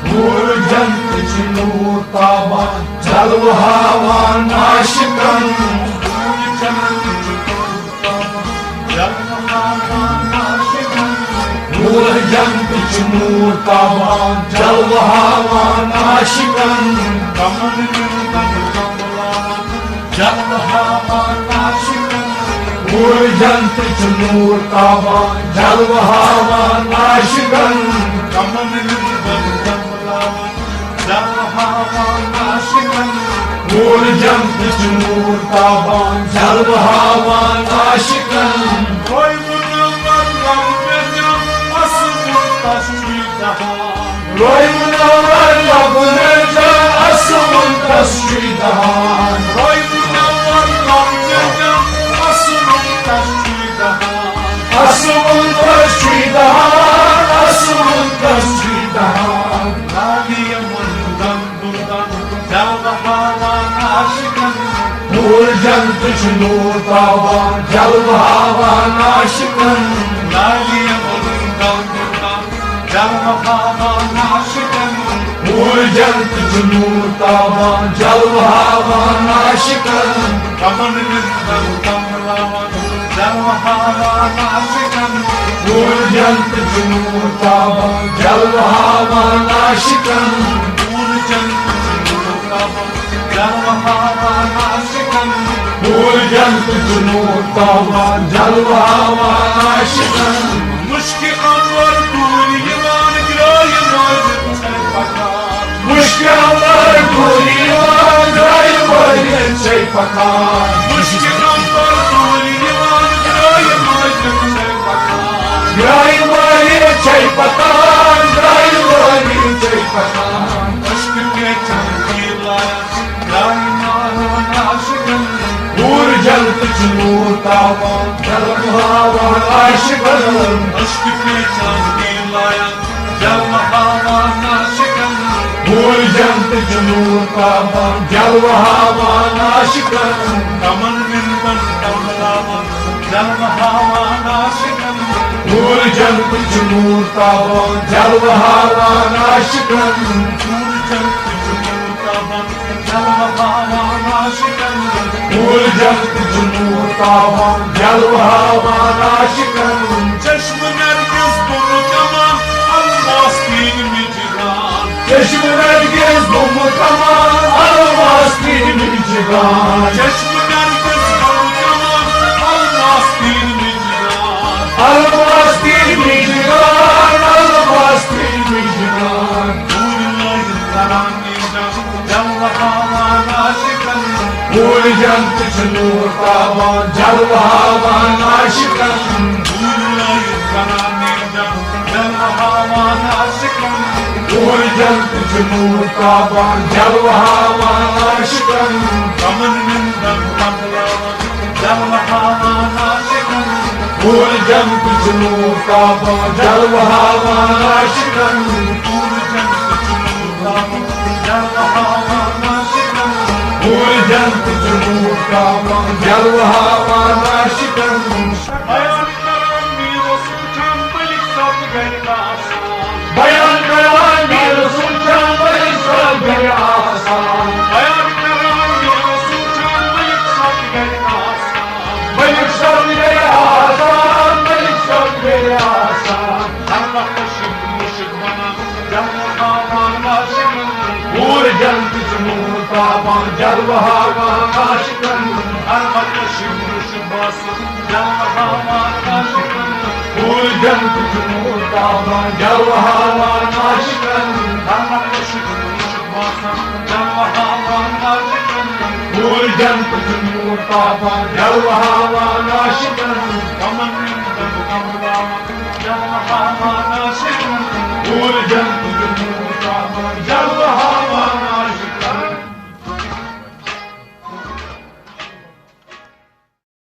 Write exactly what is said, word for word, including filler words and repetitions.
پوٗرٕ جنتٕچ نوٗر تابان، جلوٕ ہاوان عاشقن۔ پوٗرٕ جنتٕچ نوٗر تابان، جلوٕ ہاوان عاشقن۔ جلوٕ ہاوان عاشقن۔ پوٗرٕ جنتٕچ نوٗر تابان، جلوٕ ہاوان عاشقن۔ کمن منبر جملاوان، جلوٕ ہاوان عاشقن۔ پوٗرٕ جنتٕچ نوٗر تابان، جلوٕ ہاوان عاشقن۔ روے منور لب مےٚ جان، اصل تس چھُے دہان۔ روے منور لب مےٚ جان، اصل تس چھُے دہان۔ روے منور لب مےٚ جان، اصل تس چھُے دہان۔ اصل تس چھُے دہان، اصل تس چھُے دہان۔ لالی یمن دم دم دم، جلوٕ ہاوان عاشقن۔ پوٗرٕ جنتٕچ نوٗر تابان، جلوٕ ہاوان عاشقن۔ لالی یمن دم دم دم، جلوٕ ہاوان عاشقن۔ پوٗرٕ جنتٕچ نوٗر تابان، جلوٕ ہاوان عاشقن۔ کمن منبر کملاوان، جلوٕ ہاوان عاشقن۔ پوٗرٕ جنتٕچ نوٗر تابان، جلوٕ ہاوان عاشقن۔ پوٗرٕ جنتٕچ نوٗر تابان، جلوٕ ہاوان عاشقن۔ پوٗرٕ جنتٕچ نوٗر تابان، جلوٕ ہاوان عاشقن۔ مُشکہِ انور دوٗرِ یِوان، گرٛایہِ مٲلِتھ چھے پکان۔ مُشکہِ انور دوٗرِ یِوان، گرٛایہِ مٲلِتھ چھے پکان۔ مُشکہِ انور دوٗرِ یِوان، گرٛایہِ مٲلِتھ چھے پکان۔ گرٛایہِ مٲلِتھ چھے پکان، گرٛایہِ مٲلِتھ چھے پکان۔ عشقہٕ پیچھن تیٖر لایان، گرٛایہِ ماران عاشقن۔ پوٗرٕ جنتٕچ نوٗر تابان، جلوٕ ہاوان عاشقن۔ عشقہٕ پیچھن تیٖر لایان، جلوٕ ہاوان عاشقن۔ پوٗرٕ جنتٕچ نوٗر تابان، جلوٕ ہاوان عاشقن۔ کمن منبر کملاوان، جلوٕ ہاوان عاشقن۔ پوٗرٕ جنتٕچ نوٗر تابان، جلوٕ ہاوان عاشقن۔ پوٗرٕ جنتٕچ نوٗر تابان، جلوٕ ہاوان عاشقن۔ پوٗرٕ جنتٕچ نوٗر تابان، جلوٕ ہاوان عاشقن۔ چشمہٕ نرگس بُمہٕ کمان، الماس پیٖنۍ مِجہِ گان۔ چشمہٕ نرگس بُمہٕ کمان، الماس پیٖنۍ مِجہِ گان۔ چشمہٕ نرگس بُمہٕ کمان، الماس پیٖنۍ مِجہِ گان۔ الماس پیٖنۍ مِجہِ گان، الماس پیٖنۍ مِجہِ گان۔ دوٗرِ لٲگِتھ کران نیٖجان، جلوٕ ہاوان عاشقن۔ پوٗرٕ جنتٕچ نوٗر تابان، جلوٕ ہاوان عاشقن۔ دوٗرِ لٲگِتھ کران نیٖجان، جلوٕ ہاوان عاشقن۔ پوٗرٕ جنتٕچ نوٗر تابان، جلوٕ ہاوان عاشقن۔ کمن منبر کملاوان، جلوٕ ہاوان عاشقن۔ پوٗرٕ جنتٕچ نوٗر تابان، جلوٕ ہاوان عاشقن۔ پوٗرٕ جنتٕچ نوٗر تابان، جلوٕ ہاوان عاشقن۔ پوٗرٕ جنتٕچ نوٗر تابان، جلوٕ ہاوان عاشقن۔ بیان کران میٖر اوس وٕچھان مٔلِک صٲب گرِ آسان۔ بیان کران میٖر اوس وٕچھان مٔلِک صٲب گرِ آسان۔ بیان کران میٖر اوس وٕچھان مٔلِک صٲب گرِ آسان۔ مٔلِک صٲب گرِ آسان، مٔلِک صٲب گرِ آسان۔ ہر وقتہٕ شِکہٕ مُشِک وَنان، جلوٕ ہاوان عاشقن۔ پوٗرٕ جنتٕچ نوٗر تابان، جلوٕ ہاوان عاشقن۔ ہر وقتہٕ شِکہٕ مُشِک باسان، جلوٕ ہاوان عاشقن۔ پوٗرٕ جنتٕچ نوٗر تابان، جلوٕ ہاوان عاشقن۔ ہر وقتہٕ شِکہٕ مُشِک باسان، جلوٕ ہاوان عاشقن۔ پوٗرٕ جنتٕچ نوٗر تابان، جلوٕ ہاوان عاشقن۔ کمن منبر کملاوان، جلوٕ ہاوان عاشقن۔ پوٗرٕ